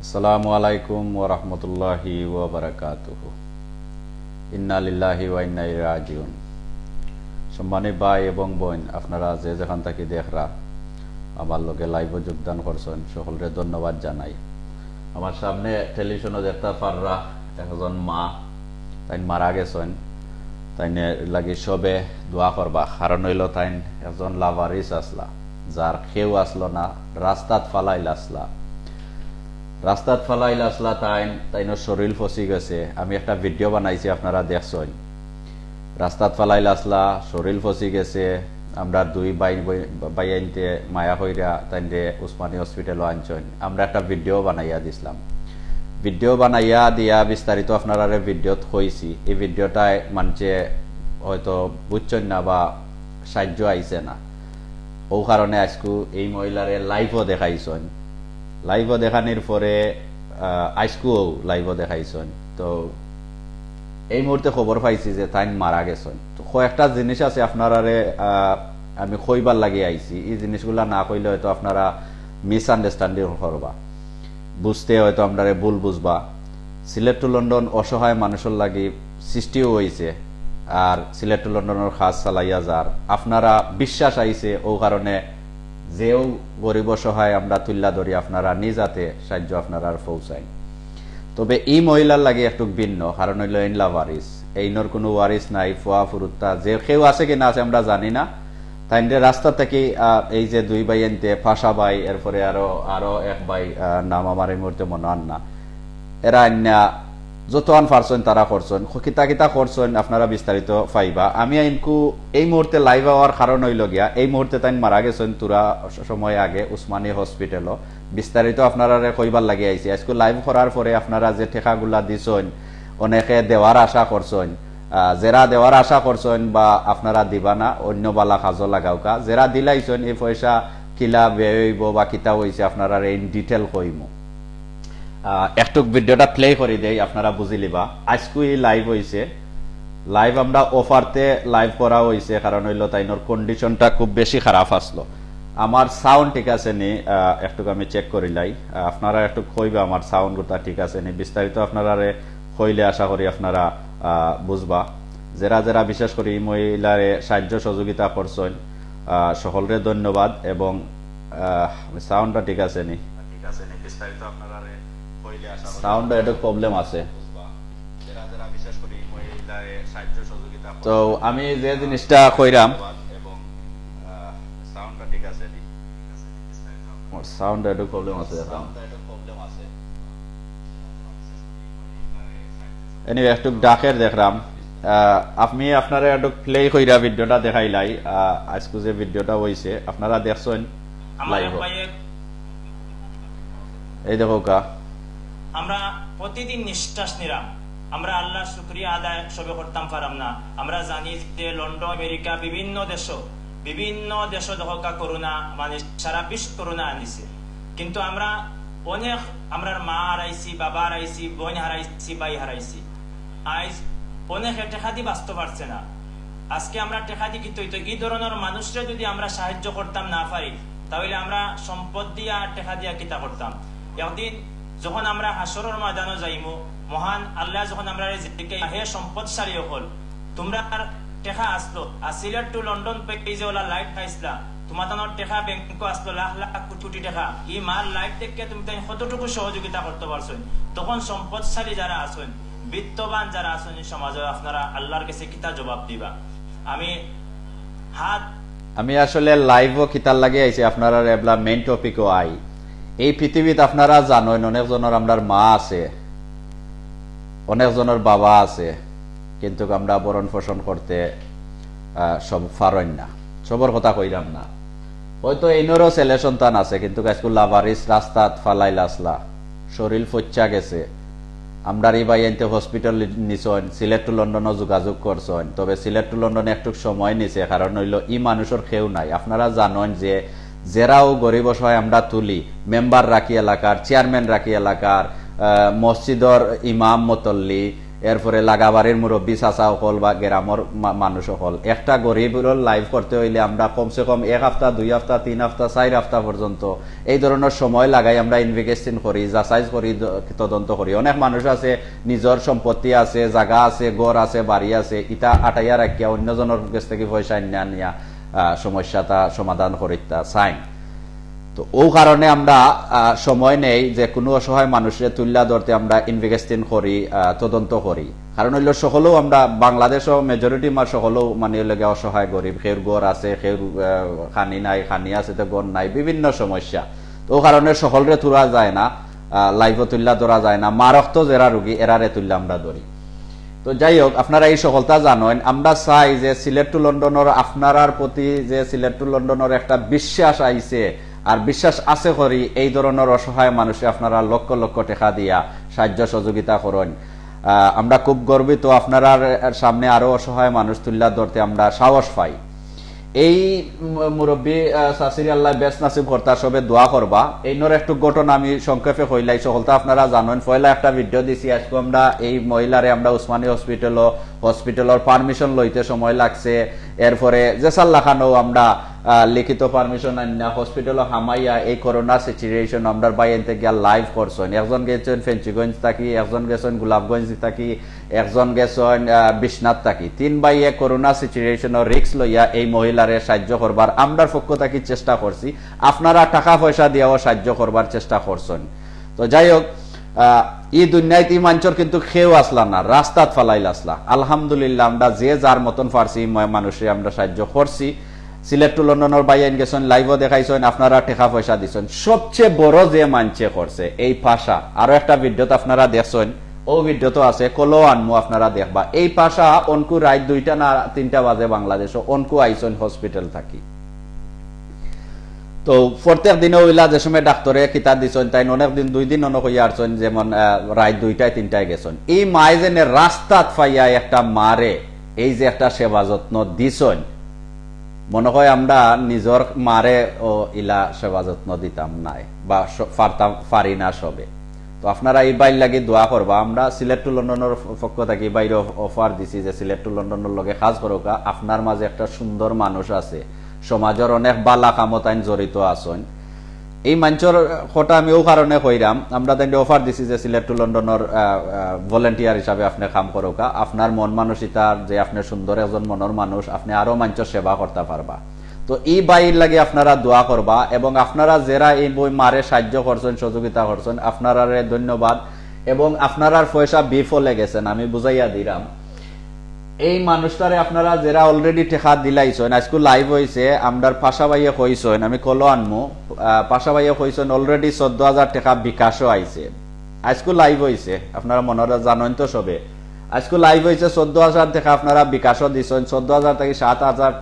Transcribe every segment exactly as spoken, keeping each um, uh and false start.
আসসালামু আলাইকুম ওয়া রাহমাতুল্লাহি ওয়া বারাকাতুহু। ইন্না লিল্লাহি ওয়া ইন্না ইলাইহি রাজিউন। সম্মানিত ভাই এবং বোন, আপনারা যে যেখান থাকি দেখরা, আমার লগে live-ও যোগদান করছইন, সকলরে ধন্যবাদ জানাই। আমার সামনে টেলিভিশনও দেখতা পাররা, একজন মা, তাইন মারা গেছইন। তাইনর লাগি সবে দোয়া করবা, কারণ অইলো তাইন একজন লাভারিস আছলা, যার কেউ আছলো না, রাস্তাত ফালাইল আছলা। রাস্তাত ফালাইল আছলা তাইন, তাইনর শরীর ফসি গেছে। আমি একটা ভিডিও বানাইছি, আপনারা দেখছইন। রাস্তাত ফালাইল আছলা, শরীর ফসি গেছে। আমরা দুই ভাই, ভাইয়াইন্তে মায়া কইরা তাইনরে উসমানী হসপিটালো আনছইন। আমরা একটা ভিডিও বানাইয়া দিছলাম। ভিডিও বানাইয়া দিয়া বিস্তারিত আপনারারে ভিডিওত কইছি। এই ভিডিওটায় মানষে হয়তো বুঝছইন না বা সাহায্য আইছে না, অউ কারণে আইজকু এই মহিলারে live-ও দেখাইছইন। Live-ও দেখানির পরে, আহ, আইজকুও live-ও দেখাইছইন। তো এই মুহূর্তে খবর পাইছি যে তাইন মারা গেছইন। তো কয়েকটা জিনিস আছে আপনারারে, আহ, আমি কইবার লাগি আইছি। এই জিনিসগুলা না কইলে হয়তো আপনারা misunderstanding করবা, বুঝতে হয়তো আমরারে ভুল বুঝবা। সিলেট to লন্ডন অসহায় মানুষর লাগি সৃষ্টিও অইছে, আর সিলেট to লন্ডনর কাজ চালাইয়া যার। আপনারা বিশ্বাস আইছে, অউ কারণে যেও গরিব অসহায় আমরা তুল্লা ধরি, আপনারা নিজ হাতে সাহায্য আপনারার পৌঁছাইন। তবে এই মহিলার লাগি একটু ভিন্ন, কারণ অইলো এইন লাভারিস, এইনর কুনু ওয়ারিস নাই, ফুয়া ফুরুত্তা যে কেউ আছে কি না আছে আমরা জানি না। তাইনরে রাস্তা থাকি, আহ, এই যে দুই ভাইয়াইন্তে, ফাঁসা ভাই, এরপরে আরো, আরো এক ভাই, আহ, নাম আমার এই মুহূর্তে মনো আর না, এরা আইন্না যতখান পারছইন তারা করছইন, খ-, কিতা কিতা করছইন আপনারা বিস্তারিত পাইবা। আমি আইনকু এই মুহূর্তে live আওয়ার কারণ অইলো গিয়া, এই মুহূর্তে তাইন মারা গেছইন থুড়া স-, সময় আগে উসমানী হসপিটালো। বিস্তারিত আপনারারে কইবার লাগি আইছি। আইজকু live করার পরে আপনারা যে টেকাগুলা দিছইন, অনেকে দেওয়ার আশা করছইন, আহ, যেরা দেওয়ার আশা করছইন বা আপনারা দিবা না, অইন্য বালা কাজো লাগাউক্কা। যেরা দিলাইছইন, এই পয়সা কিলা ব্যয় অইবো বা কিতা অইছে, আপনারারে in detail কইমু। আহ, একটুক ভিডিওটা play করি দেই, আপনারা বুঝিলিবা। আইজকু ই live অইছে, live আমরা অফারতে live করা অইছে, কারণ অইলো তাইনর conditionটা খুব বেশি খারাপ আছলো। আমার sound ঠিক আছে নি? আহ, একটুক আমি check করিলাই। আহ, আপনারা একটুক কইবা আমার sound গুতা ঠিক আছে নি। বিস্তারিত আপনারারে কইলে আশা করি আপনারা, আহ, বুঝবা। যেরা যেরা বিশেষ করি এই মহিলারে সাহায্য সহযোগিতা করছইন, আহ, সকলরে ধন্যবাদ। এবং, আহ, soundটা ঠিক আছে নি? Soundটা একটু problem আছে। তো আমি যে জিনিসটা কইরাম, sound একটু problem আছে এখন। Anyway, একটু ডাকের দেখরাম। আহ, আমি আপনারে একটু play কইরা ভিডিওটা দেখাইলাই। আহ, আইজকু যে ভিডিওটা অইছে, আপনারা দেখছইন আমার live-ও। এই দেখউক্কা। আমরা প্রতিদিন নিঃশ্বাস নিরাম, আমরা আল্লাহর শুকরিয়া আদায় সবে করতাম পারাম না। আমরা জানি যে লন্ডন, আমেরিকা, বিভিন্ন দেশো, বিভিন্ন দেশো দেখউক্কা করোনা, মানে সারা বিশ্ব করোনা আনিছে। কিন্তু আমরা অনেক, আমরার মা হারাইছি, বাবা হারাইছি, বইন হারাইছি, ভাই হারাইছি। আইজ অনেকে টেকা দি বাঁচতো পারছে না। আজকে আমরা টেকা দি কিতা অইতো? ই ধরনর মানুষরে যুদি আমরা সাহায্য করতাম না পারি, তাইলে আমরা সম্পদ দিয়া আর টেকা দিয়া কিতা করতাম? একদিন যখন আমরা হাশরর ময়দানো যাইমু, মহান আল্লায় যখন আমরারে জিকাইবা, হে সম্পদশালী অকল, তুমরার টেকা আছলো, আর সিলেট to লন্ডন পেইজে অলা live পাইছলা, তুমাতানর টেকা ব্যাংকো আছলো লাখ লাখ কোটি কোটি টেকা, ই মাল live দেখিয়া তুমিতাইন কতটুকু সহযোগিতা করতো পারছইন? তখন সম্পদশালী যারা আছইন, বিত্তবান যারা আছইন ই সমাজো, আপনারা আল্লার গেছে কিতা জবাব দিবা? আমি হাত আমি আসলে live-ও কিতার লাগি আইছি, আপনারার এবলা main topic-ও আই। এই পৃথিবীত আপনারা জানইন, অনেক জনর আমরার মা আছে, অনেক জনর বাবা আছে, কিন্তুক আমরা ভরণ পোষণ করতে, আহ, সব পারইন না। সবর কথা কইরাম না। হয়তো এইনরও ছেলে সন্তান আছে, কিন্তুক আইজকু লাভারিস রাস্তাত ফালাইল আছলা, শরীল ফইচ্চা গেছে। আমরার ই ভাইয়াইন্তে hospital নিছইন, সিলেট to লন্ডনও যোগাযোগ করছইন। তবে সিলেট to লন্ডনে একটুক সময় নিছে, কারণ অইলো ই মানুষর কেউ নাই। আপনারা জানইন যে যেরাও গরিব অসহায় আমরা তুলি, মেম্বার রাখি এলাকার, চেয়ারম্যান রাখি এলাকার, আহ, মসজিদর ইমাম মতল্লি, এরপরে লাগাবাড়ির মুরব্বী চাচা অকল বা গ্রামর মা-, মানুষ অকল। একটা গরিবর live করতে অইলে আমরা কমসে কম এক হাপ্তা, দুই হাপ্তা, তিন হাপ্তা, চাইর হাপ্তা পর্যন্ত এই ধরনর সময় লাগাই আমরা investigation করি, যাচাই করি, দ-, তদন্ত করি। অনেক মানুষ আছে, নিজর সম্পত্তি আছে, জাগা আছে, ঘর আছে, বাড়ি আছে, ইতা আটাইয়া রাখিয়া অন্যজনর গেছ থাকি পয়সা আনিয়া আনিয়া, আহ, সমস্যাটা সমাধান করিতা চাইন। তো অউ কারণে আমরা, আহ, সময় নেই, যে কুনু অসহায় মানুষরে তুলিয়া ধরতে আমরা investigation করি, আহ, তদন্ত করি। কারণ অইলো সকলেউ আমরা বাংলাদেশো majority মার সকলেউ মানে অইলো গিয়া অসহায় গরিব, কেউর ঘর আছে, কেউর, আহ, খানি নাই, খানি আছে তো ঘর নাই, বিভিন্ন সমস্যা। তো অউ কারণে সকলরে তুলা যায় না, আহ, live-ও তুলিয়া ধরা যায় না। মারক্ত যেরা রুগী এরারে তুলিয়া আমরা ধরি। তো যাই হোক, আপনারা এই সকলতা জানইন, আমরা চাই যে Sylhet to London-র আপনারার প্রতি যে Sylhet to London-র একটা বিশ্বাস আইছে, আর বিশ্বাস আছে করি এই ধরনর অসহায় মানুষরে আপনারা লক্ষ লক্ষ টেকা দিয়া সাহায্য সহযোগিতা করইন। আহ, আমরা খুব গর্বিত, আপনারার সামনে আরো অসহায় মানুষ তুলিয়া ধরতে আমরা সাহস পাই। এই মু-, মুরব্বী, আহ, চাচিরে আল্লায় বেহেস্ত নসিব করতা, সবে দোয়া করবা। এইনর একটু ঘটনা আমি সংক্ষেপে কইলাই, সকলতা আপনারা জানইন। পয়লা একটা video দিছি, আইজকু আমরা এই মহিলারে আমরা উসমানী hospital-ও, hospital-র permission লইতে সময় লাগছে। এরপরে যেসার লাখানউ আমরা, আহ, লিখিত permission আনিয়া hospital-ও হামাইয়া এই করোনা situation আমরার ভাইয়াইন্তে গিয়া live করছইন। একজন গেছইন ফেঞ্চুগঞ্জ থাকি, একজন গেছইন গোলাপগঞ্জ থাকি, একজন গেছইন, আহ, বিশ্বনাথ থাকি। তিন ভাইয়ে করোনা situation-ও risk লইয়া এই মহিলারে সাহায্য করবার আমরার পক্ষ থাকি চেষ্টা করছি। আপনারা টেকা পয়সা দিয়াও সাহায্য করবার চেষ্টা করছইন। তো যাই হোক, আহ, ই দুনিয়াত ই মানষর কিন্তু কেউ আছলা না, রাস্তাত ফালাইল আছলা। আলহামদুলিল্লাহ, আমরা যে যার মতন পারছি, ই ম-, মানুষরে আমরা সাহায্য করছি। Sylhet to London-র ভাইয়াইন গেছইন, live-ও দেখাইছইন, আপনারা টেকা পয়সা দিছইন। সবচেয়ে বড় যে মানষে করছে, এই পাশা, আরো একটা video-ত আপনারা দেখছইন, অউ video-ত আছে, কলো আনমু আপনারা দেখবা। এই পাশা অনকু রাইত দুইটা না তিনটা বাজে বাংলাদেশো, অনকু আইছইন hospital থাকি। তো প্রত্যেক দিনে অইলা যে সময় ডাক্তরে কিতা দিছইন, তাইন অনেক দিন, দুই দিন অনো কইয়া আরছইন, যেমন, আহ, রাইত দুইটায় তিনটায় গেছইন। এই মায়ে যেনে রাস্তাত পাইয়া একটা মারে এই যে একটা সেবা যত্ন দিছইন, মনে হয় আমরা নিজর মারে ও ইলা সেবা যত্ন দিতাম নায় বা স-, পারতাম, পারি না সবে। তো আপনারা ই ভাইর লাগি দোয়া করবা। আমরা Sylhet to London-র পক্ষ থাকি ই ভাইরে অফ-, offer দিছি যে Sylhet to London-র লগে কাজ করউক্কা, আপনার মাঝে একটা সুন্দর মানুষ আছে, সমাজর অনেক বালা কামো তাইন জড়িত আছইন। এই মানষর কথা আমি অউ কারণে কইরাম, আমরা তাইনরে offer দিছি যে Sylhet to London-র, আহ, আহ, volunteer হিসাবে আপনে কাম করউক্কা, আপনার মন মানসিকতার যে আপনে সুন্দর একজন মনর মানুষ, আপনে আরো মানষর সেবা করতা পারবা। তো ই ভাইর লাগি আপনারা দোয়া করবা, এবং আপনারা যেরা এই বই মারে সাহায্য করছইন, সহযোগিতা করছইন, আপনারারে ধন্যবাদ। এবং আপনারার পয়সা বিফলে গেছে না, আমি বুঝাইয়া দিরাম। এই মানুষটারে আপনারা যেরা already টেকা দিলাইছইন, আইজকু live অইছে, আমরার পাশা ভাইয়ে কইছইন, আমি কলো আনমু, আহ, পাশা ভাইয়ে কইছইন already চৌদ্দ হাজার টেকা বিকাশো আইছে। আইজকু live অইছে, আপনারা মনরা জানইন তো সবে। আইজকু live অইছে, চৌদ্দ হাজার টেকা আপনারা বিকাশো দিছইন, চৌদ্দ হাজার থাকি সাত হাজার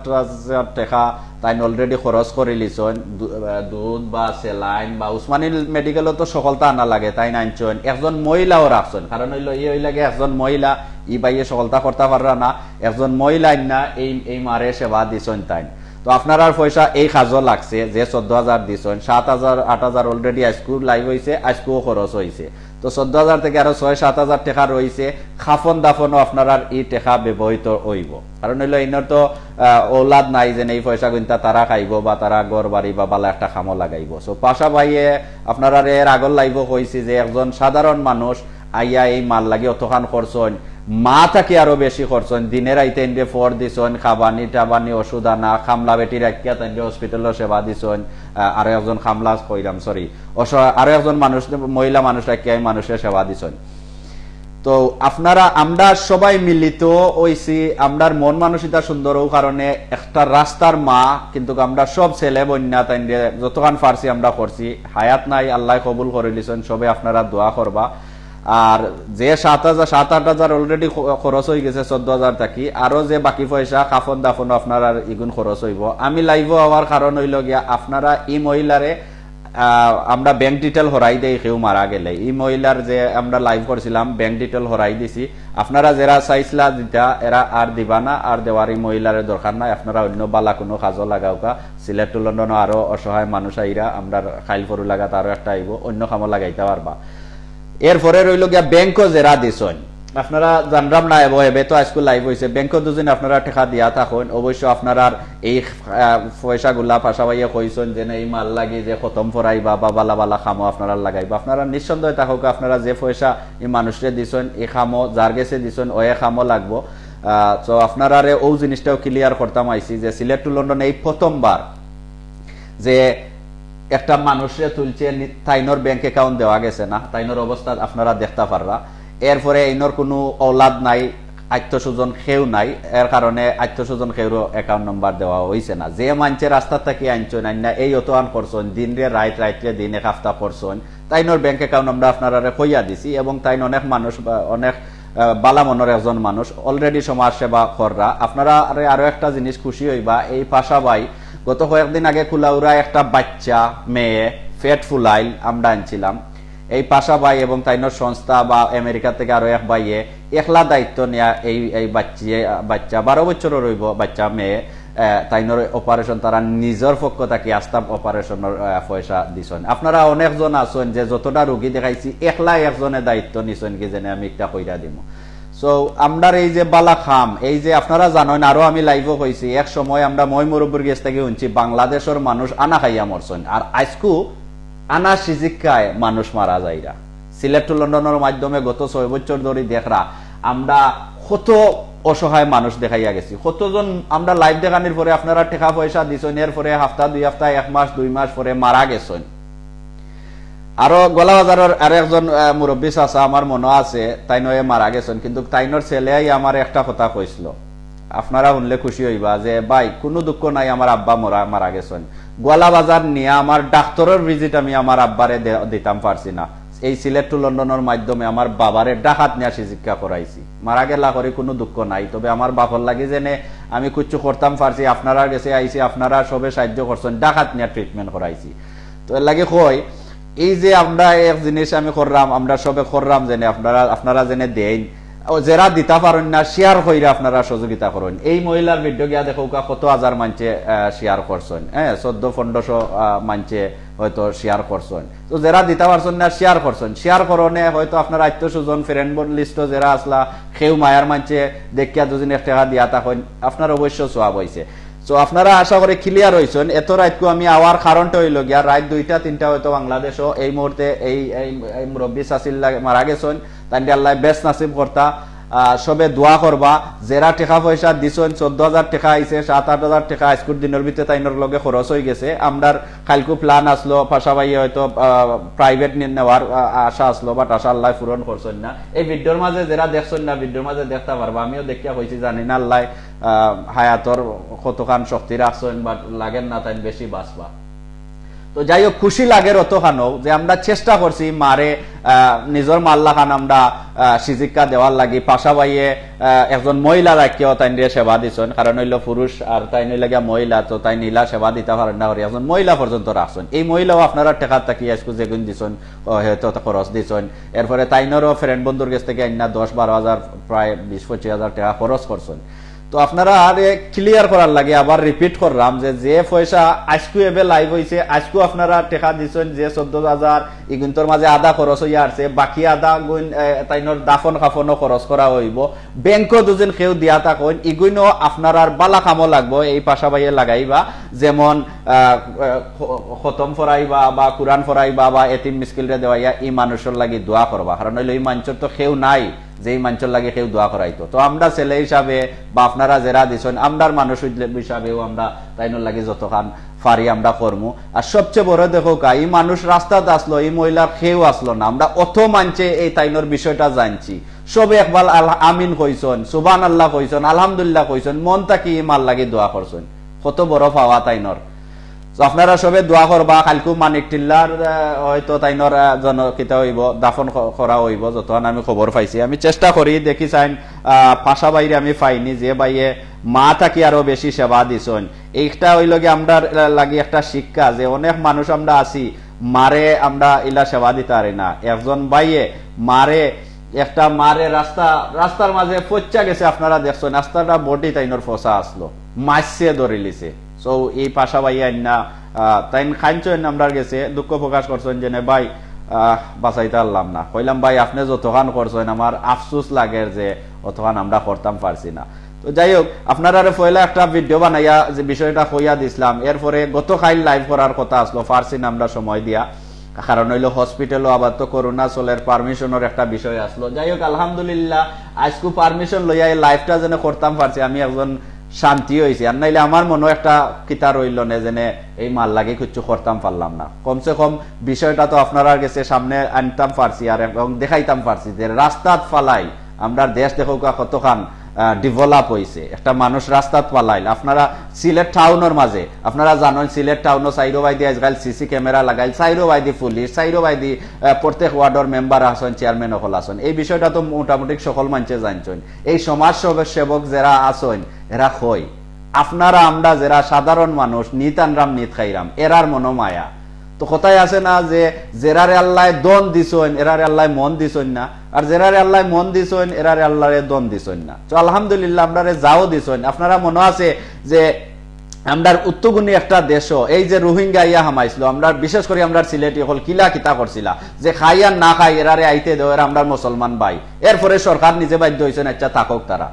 টেকা তাইন already খরচ করিলিছইন। দু-, আহ, দুধ বা saline বা উসমানী মেডিকেলো তো সকলতা আনা লাগে, তাইন আনছইন। একজন মহিলাও রাখছইন, কারণ অইলো, ই অইলা গিয়া একজন মহিলা, ই ভাইয়ে সকলতা করতা পাররা না, একজন মহিলা আইন্না এই, এই মারে সেবা দিছইন তাইন। তো আপনারার পয়সা এই কাজো লাগছে, যে চৌদ্দ হাজার দিছইন, সাত হাজার, আট হাজার already আইজকু live অইছে, আইজকুও খরচ অইছে। তো চৌদ্দ হাজার থাকি আরো ছয় সাত হাজার টেকা রইছে, কাফন দাফনো আপনারার ই টেকা ব্যবহৃত অইবো। কারণ অইলো, ইনর তো, আহ, ঔলাদ নাই যে এই পয়সা গুইন্তা তারা খাইবো বা তারা ঘর বাড়ি বা বালা একটা কামো লাগাইবো। So, পাশা ভাইয়ে আপনারারে এর আগর live-ও কইছি যে একজন সাধারণ মানুষ আইয়া এই মার লাগি অতখান করছইন, মা থাকি আরো বেশি করছইন, দিনে রাইতে ইনরে ফর দিছইন, খাবানি টাবানি, ওষুধ আনা, কামলা বেটি রাখিয়া তাইনরে hospital-ও সেবা দিছইন, আহ, আরো একজন কামলা কইরাম, sorry, অস-, আরো একজন মানুষ, মহিলা মানুষ রাখিয়া এই মানুষরে সেবা দিছইন। তো আপনারা, আমরা সবাই মিলিত অইছি, আমরার মন মানসিকতা সুন্দর অউ কারণে একটা রাস্তার মা, কিন্তু আমরা সব ছেলে বন্যা তাইনরে যতখান পারছি আমরা করছি। হায়াত নাই, আল্লায় কবুল করিলিছইন, সবে আপনারা দোয়া করবা। আর যে সাত হাজার, সাত আট হাজার already খ-, খরচ অইগেছে চৌদ্দ হাজার থাকি, আরো যে বাকি পয়সা কাফন দাফনো আপনারার ইগুন খরচ অইবো। আমি live-ও আওয়ার কারণ অইলো গিয়া আপনারা ই মহিলারে আহ, আমরা bank detail হরাই দেই, কেউ মারা গেলে। ই মহিলার যে আমরা live করছিলাম, bank detail হরাই দিছি। আপনারা যেরা চাইছলা দিতা, এরা আর দিবা না, আর দেওয়ার ই মহিলারে দরকার নাই। আপনারা অইন্য বালা কুনু কাজো লাগাউক্কা। সিলেট to লন্ডনও আরো অসহায় মানুষ আইরা, আমরার খাইল ফরু লাগাত আরো একটা আইবো, অইন্য কামো লাগাইতা পারবা। এরপরে রইলো গিয়া bank-ও যেরা দিছইন, আপনারা জানরাম না, এবে, এবে তো আইজকু live অইছে, ব্যাংকো দুদিন আপনারা টেকা দিয়া থাকইন, অবশ্য আপনারার এই, আহ, পয়সাগুলা পাশা ভাইয়ে কইছইন যে না, এই মার লাগি যে খতম পড়াইবা বা বালা বালা কামো আপনারা লাগাইবা, আপনারা নিঃসন্দেহে থাকউক্কা, আপনারা যে পয়সা এই মানুষরে দিছইন, এই কামো যার গেছে দিছইন, ওই কামো লাগবো। আহ, তো আপনারারে ও জিনিসটাও clear করতাম আইছি যে সিলেট to লন্ডন এই প্রথমবার যে একটা মানুষরে তুলছে, নি-, তাইনর bank account দেওয়া গেছে না, তাইনর অবস্থা আপনারা দেখতা পাররা। এরপরে এইনর কুনু ঔলাদ নাই, আত্মীয় স্বজন কেউ নাই, এর কারণে আত্মীয় স্বজন কেউরও account number দেওয়া অইছে না। যে মানষে রাস্তা থাকি আনছইন, আইন্না এই অতহান করছইন, দিনরে রাইত, রাইতরে দিন, এক হাপ্তা করছইন, তাইনর bank account আমরা আপনারারে কইয়া দিছি এবং তাইন অনেক মানুষ বা অনেক আহ, বালা মনর একজন মানুষ, already সমাজ সেবা কররা। আপনারারে আরো একটা জিনিস খুশি অইবা, এই পাশা ভাই গত কয়েকদিন আগে কুলাউড়া একটা বাচ্চা মেয়ে পেট ফুলাইল, আমরা আনছিলাম। এই পাশা ভাই এবং তাইনর সংস্থা বা আমেরিকা থাকি আরো এক ভাইয়ে একলা দায়িত্ব নিয়া এই, এই বাচ্চি-, বাচ্চা বারো বছরর অইবো, বাচ্চা মেয়ে, আহ, তাইনর operation তারা নিজর পক্ষ থাকি আস্তা operationর, আহ, পয়সা দিছইন। আপনারা অনেকজন আছইন যে যতটা রোগী দেখাইছি, একলা একজনে দায়িত্ব নিছইন কি যেনে আমি একটা কইরা দিমু। So, আমরার এই যে বালা কাম, এই যে আপনারা জানইন, আরো আমি liveও কইছি, এক সময় আমরা ময় মুরব্বির গেছ থাকি হুনছি, বাংলাদেশর মানুষ আনা খাইয়া মরছইন, আর আইজকু আনা সিজিক্কায় মানুষ মারা যাইরা। সিলেট to লন্ডনর মাধ্যমে গত ছয় বছর ধরি দেখরা, আমরা কত অসহায় মানুষ দেখাইয়া গেছি। কতজন আমরা live দেখানির পরে আপনারা টেকা পয়সা দিছইন, এরপরে হাপ্তা, দুই হাপ্তা, এক মাস, দুই মাস পরে মারা গেছইন। আরো গোয়ালাবাজারর আরো একজন, আহ, মুরব্বি চাচা আমার মনো আছে, তাইন অউ মারা গেছইন, কিন্তু তাইনর ছেলে আইয়া আমারে একটা কথা কইছিল, আপনারা হুনলে খুশি অইবা যে, "ভাই, কুনু দুঃখ নাই, আমার আব্বা মরা, মারা গেছইন। গোয়ালাবাজার নিয়া আমার ডাক্তরর visit আমি আমার আব্বারে দে-, দিতাম পারছি না। এই সিলেট to লন্ডনর মাধ্যমে আমার বাবারে ঢাকাত নিয়া সিজিক্কা করাইছি। মারা গেলা করি কুনু দুঃখ নাই, তবে আমার বাপর লাগি যেনে আমি কুচ্ছু করতাম পারছি, আপনারার গেছে আইছি, আপনারা সবে সাহায্য করছইন, ঢাকাত নিয়া treatment করাইছি।" তো এর লাগি কই, এই যে আমরা এক জিনিস আমি কররাম, আমরা সবে কররাম যেনে আপনারা, আপনারা যেনে দেইন, ও যেরা দিতা পারইন না, share কইরা আপনারা সহযোগিতা করইন। এই মহিলার video গিয়া দেখউক্কা কত হাজার মানষে, আহ, share করছইন, হ্যাঁ, চৌদ্দ পনেরোশো, আহ, মানষে হয়তো share করছইন। তো যেরা দিতা পারছইন না, share করছইন। Share করনে হয়তো আপনার আত্মীয় স্বজন, friend বন listও যেরা আছলা, কেউ মায়ার মানষে দেখিয়া দুদিন এক টেকা দিয়া থাকইন, আপনার অবশ্য সওয়াব অইছে। So আপনারা আশা করি clear অইছইন। এত রাইতকু আমি আওয়ার কারণটা অইলো গিয়া, রাইত দুইটা তিনটা হয়তো বাংলাদেশও এই মুহূর্তে এই, এই, এই মুরব্বি চাচির লাগি মারা গেছইন, তাইনরে আল্লায় বেহেস্ত নসিব করতা। আহ, সবে দোয়া করবা, যেরা টেকা পয়সা দিছইন, চৌদ্দ হাজার টেকা আইছে, সাত আট হাজার টেকা আইজকুর দিনর ভিতরে তাইনর লগে খরচ অইগেছে। আমরার কাইলকু plan আছলো, পাশা ভাইয়ে হয়তো, আহ, private নি-, নেওয়ার, আহ, আশা আছলো, but আশা আল্লায় পূরণ করছইন না। এই videoর মাঝে যেরা দেখছইন না, videoর মাঝে দেখতা পারবা, আমিও দেখিয়া কইছি, জানি না আল্লায়, আহ, হায়াতর কতখান শক্তি রাখছইন, but লাগের না তাইন বেশি বাঁচবা। তো যাই হোক, খুশি লাগের অতখানও যে আমরা চেষ্টা করছি মারে, আহ, নিজর মার লাখান আমরা, আহ, সিজিক্কা দেওয়ার লাগি। পাশা ভাইয়ে, আহ, একজন মহিলা রাখিয়াও তাইনরে সেবা দিছইন, কারণ অইলো পুরুষ আর তাইন অইলা গিয়া মহিলা, তো তাইন ইলা সেবা দিতা পারইন না করি একজন মহিলা পর্যন্ত রাখছইন। এই মহিলাও আপনারার টেকার থাকি আইজকু যেগুইন দিছইন, ও, হয়তো খরচ দিছইন। এরপরে তাইনরও friend বন্ধুর গেছ থাকি আইন্না দশ বারো হাজার, প্রায় বিশ পঁচিশ হাজার টেকা খরচ করছইন। তো আপনারারে clear করার লাগি আবার repeat কররাম যে, যে পয়সা আইজকু এবে live অইছে, আইজকু আপনারা টেকা দিছইন, যে চৌদ্দ হাজার, ইগুইন্তর মাঝে আধা খরচ অইয়া আরছে, বাকি আধা গুইন, এ, তাইনর দাফন কাফনও খরচ করা অইবো। ব্যাংকো দুদিন কেউ দিয়া থাকইন, ইগুইনও আপনারার বালা কামো লাগবো, এই পাশা ভাইয়ে লাগাইবা, যেমন, আহ, আহ, খ-, খতম পড়াইবা বা কুরআন পড়াইবা বা এতিম মিসকিনরে দেওয়াইয়া ই মানুষর লাগি দোয়া করবা, কারণ অইলো ই মানষর তো কেউ নাই। যেই মানষর লাগি কেউ দোয়া করাইতো। তো আমরা ছেলে হিসাবে বা আপনারা যেরা দিছইন, আমরার মানুষ হিসাবেও আমরা তাইনর লাগি যতখান পারি আমরা করমু। আর সবচেয়ে বড় দেখউক্কা, ই মানুষ রাস্তাত আছলো, ই মহিলার কেউ আছলো না। আমরা অত মানষে এই তাইনর বিষয়টা জানছি। সবে একবার আল-, আমিন কইছইন, সুবহানাল্লাহ কইছইন, আলহামদুলিল্লাহ কইছইন, মন থাকি ই মার লাগি দোয়া করছইন। কত বড় পাওয়া তাইনর। তো আপনারা সবে দোয়া করবা, কাইলকু মানিক টিল্লার, আহ, হয়তো তাইনর, আহ, জন-, কিতা অইবো, দাফন ক-, করা অইবো, যতখান আমি খবর পাইছি। আমি চেষ্টা করি, দেখি চাইন, আহ, পাশা ভাইরে আমি পাইনি, যে ভাইয়ে মা থাকি আরো বেশি সেবা দিছইন। এইটা অইলো গিয়া আমরার লাগি একটা শিক্ষা যে অনেক মানুষ আমরা আছি, মারে আমরা ইলা সেবা দিতা পারি না। একজন ভাইয়ে মারে, একটা মারে রাস্তা, রাস্তার মাঝে পইচ্চা গেছে, আপনারা দেখছইন, রাস্তাটা body তাইনর পচা আছলো, মাইরছে ধরিলিছে। So, এই পাশা ভাইয়ে আইন্না, আহ, তাইন কাইনছইন আমরার গেছে, দুঃখ প্রকাশ করছইন যে, "নে ভাই, আহ, বাঁচাইতে পারলাম না। কইলাম, "ভাই, আপনে যতখান করছইন, আমার আফসোস লাগের যে অতখান আমরা করতাম পারছি না।" তো যাই হোক, আপনারারে পয়লা একটা ভিডিও বানাইয়া যে বিষয়টা কইয়া দিছলাম, এরপরে গতকাইল লাইভ করার কথা আসলো, পারছি না আমরা সময় দিয়া, কারণ অইলো হসপিটালও আবার তো করোনা চলের, পারমিশনর একটা বিষয় আসলো। যাই হোক, আলহামদুলিল্লাহ, আইজকু পারমিশন লইয়া এই লাইভটা যেন করতাম পারছি, আমি একজন শান্তি অইছি। আর নাইলে আমার মনো একটা কিতা রইলো নে, যেনে এই মার লাগি কিচ্ছু করতাম পারলাম না। কমসে কম বিষয়টা তো আপনারার গেছে সামনে আনতাম পারছি আর এবং দেখাইতাম পারছি যে রাস্তাত ফালাইল আমরার দেশ দেখউক্কা কতখান, আহ, ডেভেলপ অইছে। একটা মানুষ রাস্তাত ফালাইল, আপনারা সিলেট টাউনর মাঝে, আপনারা জানইন সিলেট টাউনো চাইরোবায়দি আইজকাইল সিসি ক্যামেরা লাগাইল, চাইরোবায়দি পুলিশ, চাইরোবায়দি, আহ, প্রত্যেক ওয়ার্ডর মেম্বার আছইন, চেয়ারম্যান অকল আছইন। এই বিষয়টা তো মোটামুটি সকল মানষে জানছইন। এই সমাজ সেব-, সেবক যেরা আছইন, এরা কই, আপনারা আমরা যেরা সাধারণ মানুষ, নিত আনরাম নিত খাইরাম, এরার মনো মায়া। তো কথায় আছে না যে, "যেরারে আল্লায় ধন দিছইন, এরারে আল্লায় মন দিছইন না, আর যেরারে আল্লায় মন দিছইন, এরারে আল্লায় ধন দিছইন না।" তো আলহামদুলিল্লাহ, আমরারে যাও দিছইন। আপনারা মনো আছে যে আমরার উত্তগুনি একটা দেশও, এই যে রোহিঙ্গা আইয়া হামাইছিল, আমরার, বিশেষ করি আমরার সিলেটি অকল কিলা কিতা করছিলা, যে খাই আর না খাই, এরারে আইতে দেও, এরা আমরার মুসলমান ভাই। এরপরে সরকার নিজে বাধ্য অইছইন, আচ্ছা, থাকউক তারা।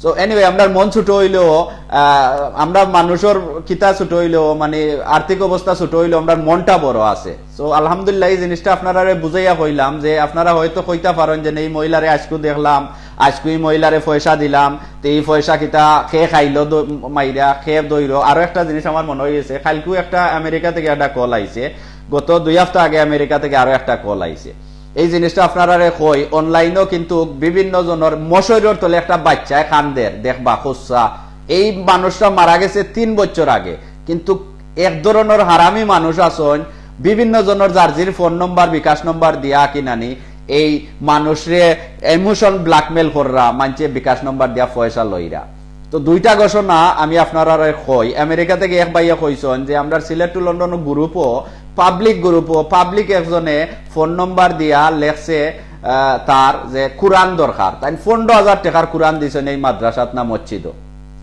So anyway, আমরার মন ছোট অইলেও, আহ, আমরা মানুষর কিতা ছোট অইলেও, মানে, আর্থিক অবস্থা ছোট অইলেও, আমরার মনটা বড় আছে। So আলহামদুলিল্লাহ, এই জিনিসটা আপনারারে বুঝাইয়া কইলাম যে আপনারা হয়তো কইতা পারইন যে, "এই মহিলারে আইজকু দেখলাম, আইজকু এই মহিলারে পয়সা দিলাম, তে এই পয়সা কিতা কে খাইলো দ-, মাইরা, কে দইরো?" আরো একটা জিনিস আমার মনো অইগেছে, কাইলকু একটা আমেরিকা থাকি একটা কল আইছে, গত দুই হাপ্তা আগে আমেরিকা থাকি আরো একটা কল আইছে। এই জিনিসটা আপনারারে কই, অনলাইনও কিন্তু বিভিন্ন জনর মশারির তলে একটা বাইচ্চায় কান্দের, দেখবা, খুঁজছা। এই মানুষটা মারা গেছে তিন বছর আগে, কিন্তু এক ধরনর হারামি মানুষ আছইন, বিভিন্ন জনর যার যির ফোন নম্বর, বিকাশ নম্বর দিয়া কিনানি এই মানুষরে ইমোশন ব্ল্যাকমেইল কররা, মানষে বিকাশ নম্বর দিয়া পয়সা লইরা। তো দুইটা ঘোষণা আমি আপনারারে কই, আমেরিকা থাকি এক ভাইয়ে কইছইন যে আমরার সিলেট টু লন্ডন গ্রুপও, পাবলিক গ্রুপও, পাবলিক একজনে ফোন নম্বর দিয়া লেখছে, আহ, তার যে কুরআন দরকার, তাইন পনরো হাজার টেকার কুরআন দিছইন এই মাদ্রাসাত না মসজিদও।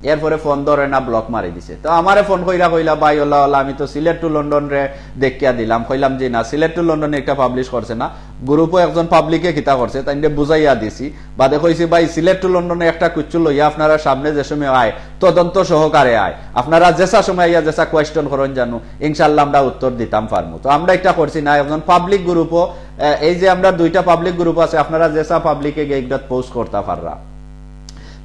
এরপরে ফোন ধরে না, ব্লক মারি দিছে। তো আমারে ফোন কইরা কইলা, "ভাই, ওলা, ওলা, আমি তো সিলেট টু লন্ডনরে দেখিয়া দিলাম।" কইলাম, "জি না, সিলেট টু লন্ডনে একটা পাবলিশ করছে না, গ্রুপও একজন পাবলিকে কিতা করছে, তাইনরে বুঝাইয়া দিছি।" বাদে কইছি, "ভাই, সিলেট টু লন্ডনে একটা কুচ্ছু লইয়া আপনারার সামনে যে সময় আয়, তদন্ত সহকারে আয়। আপনারা যেসা সময় আইয়া যেসা কোয়েশ্চন করইন জানু, ইনশাআল্লাহ আমরা উত্তর দিতাম পারমু।" তো আমরা একটা করছি না, একজন পাবলিক গ্রুপও, আহ, এই যে আমরার দুইটা পাবলিক গ্রুপ আছে, আপনারা যেসা পাবলিকে গিয়া ইগুলাত পোস্ট করতা পাররা।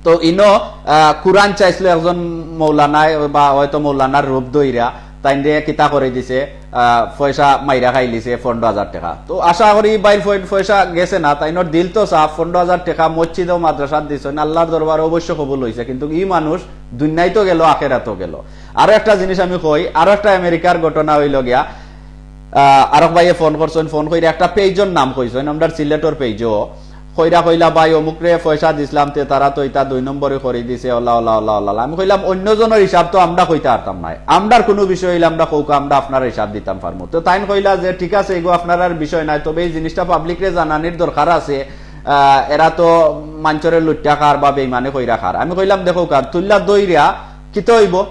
তো ইনো, আহ, কুরআন চাইছিল একজন মৌলানায় বা হয়তো মৌলানার রূপ ধইরা, তাইনরে কিতা করি দিছে, আহ, পয়সা মাইরা খাইলিছে পনরো হাজার টেকা। তো আশা করি ভাইর পয়-, পয়সা গেছে না, তাইনর দিল তো সাফ, পনরো হাজার টেকা মসজিদ ও মাদ্রাসাত দিছইন, আল্লাহর দরবারে অবশ্য কবুল অইছে, কিন্তু ই মানুষ দুনিয়াত গেল, আখেরাতও গেল। আরো একটা জিনিস আমি কই, আরো একটা আমেরিকার ঘটনা অইলো গিয়া, আহ, আরক ভাইয়ে ফোন করছইন, ফোন কইরা একটা পেজর নাম কইছইন, আমরার সিলেটর পেজও। কইরা কইলা, "ভাই, অমুকরে পয়সা দিছলাম, তে তারা তো ইতা দুই নম্বরি করি দিছে, OLA, OLA, OLA, OLA, OLA." আমি কইলাম, "অইন্য জনর হিসাব তো আমরা কইতা পারতাম নায়, আমরার কুনু বিষয় অইলে আমরা কউক্কা, আমরা আপনারার হিসাব দিতাম পারমু।" তো তাইন কইলা যে, "ঠিক আছে, ইগু আপনারার বিষয় নায়, তবে এই জিনিসটা পাবলিকরে জানানির দরকার আছে, আহ, এরা তো মানষরে লুইট্টা খার বা বেইমানি কইরা খার।" আমি কইলাম, "দেখউক্কা, তুইল্লা ধইরা কিতা অইবো?"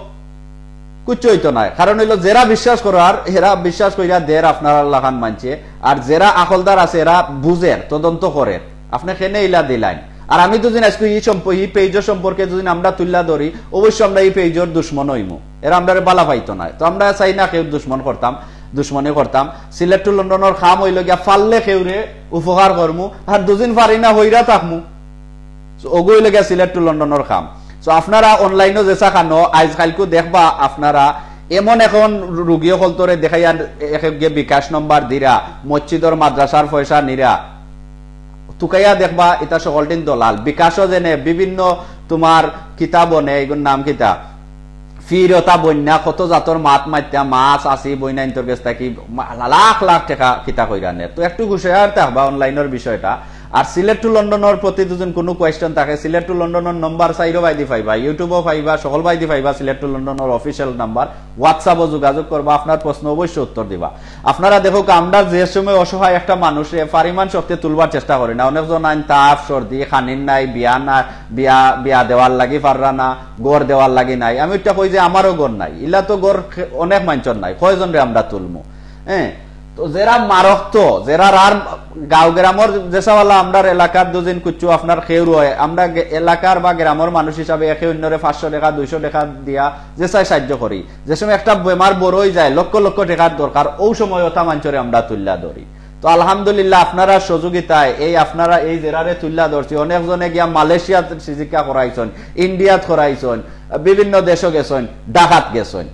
কুচ্ছু অইতো নায়। কারণ অইলো, যেরা বিশ্বাস করার, এরা বিশ্বাস কইরা দের আপনারার লাখান মানষে, আর যেরা আখলদার আছে, এরা বুঝের, তদন্ত করের। আপনে কেনে ইলা দিলাইন? আর আমি দুদিন আইজকু ই সম্প-, ই পেজর সম্পর্কে দুদিন আমরা তুইল্লা ধরি, অবশ্য আমরা ই পেজর দুশমন অইমু, এরা আমরারে বালা পাইতো নায়। তো আমরা চাই না কেউর দুশমন করতাম, দুশমনি করতাম। সিলেট টু লন্ডনর কাম অইলো গিয়া পারলে কেউরে উপকার করমু, আর দুদিন পারি না, হইরা থাকমু। So, ওগু অইলো গিয়া সিলেট টু লন্ডনর কাম। So, আপনারা অনলাইনও যেসা খানো, আইজ কাইলকু দেখবা আপনারা এমন এখন রুগী অকলতরে দেখাইয়া এক একগে বিকাশ নম্বর দিরা, মসজিদর মাদ্রাসার পয়সা নিরা, তুকাইয়া দেখবা ইতা সকলটিন দলাল। বিকাশও যেনে বিভিন্ন তুমার কিতা বনে, ইগুর নাম কিতা? ফিরতা বন্যা কত জাতর মাত মাতিয়া মাছ আসি বইনা ইন্তর গেছ থাকি মা-, লাখ লাখ টেকা কিতা কইরা নের। তো একটু হুঁশিয়ার থাকবা অনলাইনর বিষয়টা। আর সিলেট টু লন্ডনর প্রতি দুদিন কুনু কোয়েশ্চন থাকে, সিলেট টু লন্ডনর নম্বর চাইরো বাইদি পাইবা, YouTube-ও পাইবা, সকল বাইদি পাইবা, সিলেট টু লন্ডনর অফিসিয়াল নাম্বার, WhatsApp-ও যোগাযোগ করবা, আপনার প্রশ্ন অবশ্য উত্তর দিবা। আপনারা দেখউক্কা, আমরা যে সময় অসহায় একটা মানুষরে পারিমাণ শক্তি তুলবার চেষ্টা করি না, অনেকজন আইন তাপ, সর্দি, খানির নাই, বিয়া না, বিয়া, বিয়া দেওয়ার লাগি পাররা না, ঘর দেওয়ার লাগি নাই। আমি ওইটা কই যে আমারও ঘর নাই, ইলা তো ঘর খে-, অনেক মানষর নাই, কয়জনরে আমরা তুলমু? হ্যাঁ, যেরা মারক্ত, যেরা আর গাঁও গ্রামর যেসাওয়ালা আমরার এলাকার দুদিন কুচ্ছু আপনার খেউর অয়, আমরা গে-, এলাকার বা গ্রামর মানুষ হিসাবে একে অন্যরে পাঁচশো টেকা, দুইশো টেকা দিয়া যেসায় সাহায্য করি। যে সময় একটা বেমার বড় অই যায়, লক্ষ লক্ষ টেকার দরকার, অউ সময় অতা মানষরে আমরা তুল্লা ধরি। তো আলহামদুলিল্লাহ, আপনারার সহযোগিতায় এই আপনারা এই যেরারে তুল্লা ধরছি, অনেকজনে গিয়া মালয়েশিয়াত চিকিৎসা করাইছইন, ইন্ডিয়াত করাইছইন, বিভিন্ন দেশো গেছইন, ঢাকাত গেছইন।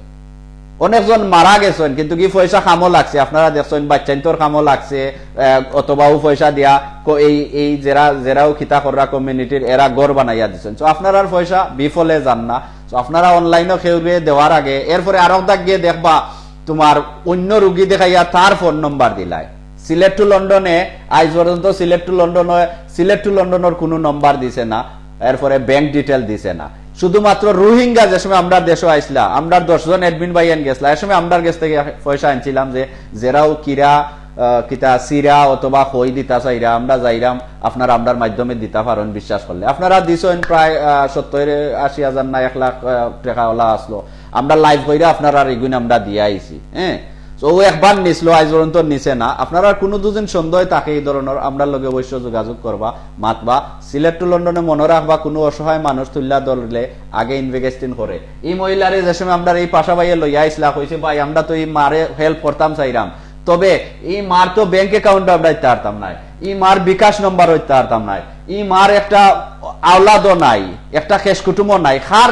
অনেকজন মারা গেছইন, কিন্তু কি পয়সা কামো লাগছে। আপনারা দেখছইন, বাচ্চাইন্তর কামো লাগছে, আহ, অথবা অউ পয়সা দিয়া ক-, এই, এই যেরা, যেরাও কিতা কররা কমিউনিটির, এরা ঘর বানাইয়া দিছইন। তো আপনারার পয়সা বিফলে যার না। তো আপনারা অনলাইনও কেউরে দেওয়ার আগে, এরপরে আরক দাগ গিয়া দেখবা, তোমার অন্য রুগী দেখাইয়া তার ফোন নম্বর দিলায়। সিলেট টু লন্ডনে, আইজ পর্যন্ত সিলেট টু লন্ডনে, সিলেট টু লন্ডনর কুনু নম্বর দিছে না, এরপরে ব্যাংক ডিটেইল দিছে না। শুধুমাত্র রোহিঙ্গা যে সময় আমরার দেশো আইছলা, আমরার দশ জন অ্যাডমিন ভাইয়াইন গেছলা, এ সময় আমরার গেছ থাকি পয়সা আনছিলাম যে যেরাও কিরা, আহ, কিতা সিরা অথবা কই দিতা চাইরা, আমরা যাইরাম, আপনারা আমরার মাধ্যমে দিতা পারইন বিশ্বাস করলে। আপনারা দিছইন প্রায়, আহ, সত্তর আশি হাজার না এক লাখ, আহ, টেকা ওলা আছলো। আমরা লাইভ কইরা আপনারার ইগুইন আমরা দিয়া আইছি, হ্যাঁ। তো অউ একবার নিছলো, আইজ পর্যন্ত নিছে না। আপনারার কুনু দুদিন সন্দেহ থাকে এই ধরনর, আমরার লগে অবশ্য যোগাযোগ করবা, মাতবা। সিলেট টু লন্ডনে মনো রাখবা, কুনু অসহায় মানুষ তুল্লা ধরলে আগে ইনভেস্টিং করে। এই মহিলারে যে সময় আমরার এই পাশা ভাইয়ে লইয়া আইছলা, কইছে, "ভাই, আমরা তো এই মারে হেল্প করতাম চাইরাম, তবে এই মার তো ব্যাংক অ্যাকাউন্ট আমরা দিতে পারতাম না, এই মার বিকাশ নম্বর দিতে পারতাম না, এই মার একটা আওলাদও নাই, একটা খেশ কুটুমও নাই, কার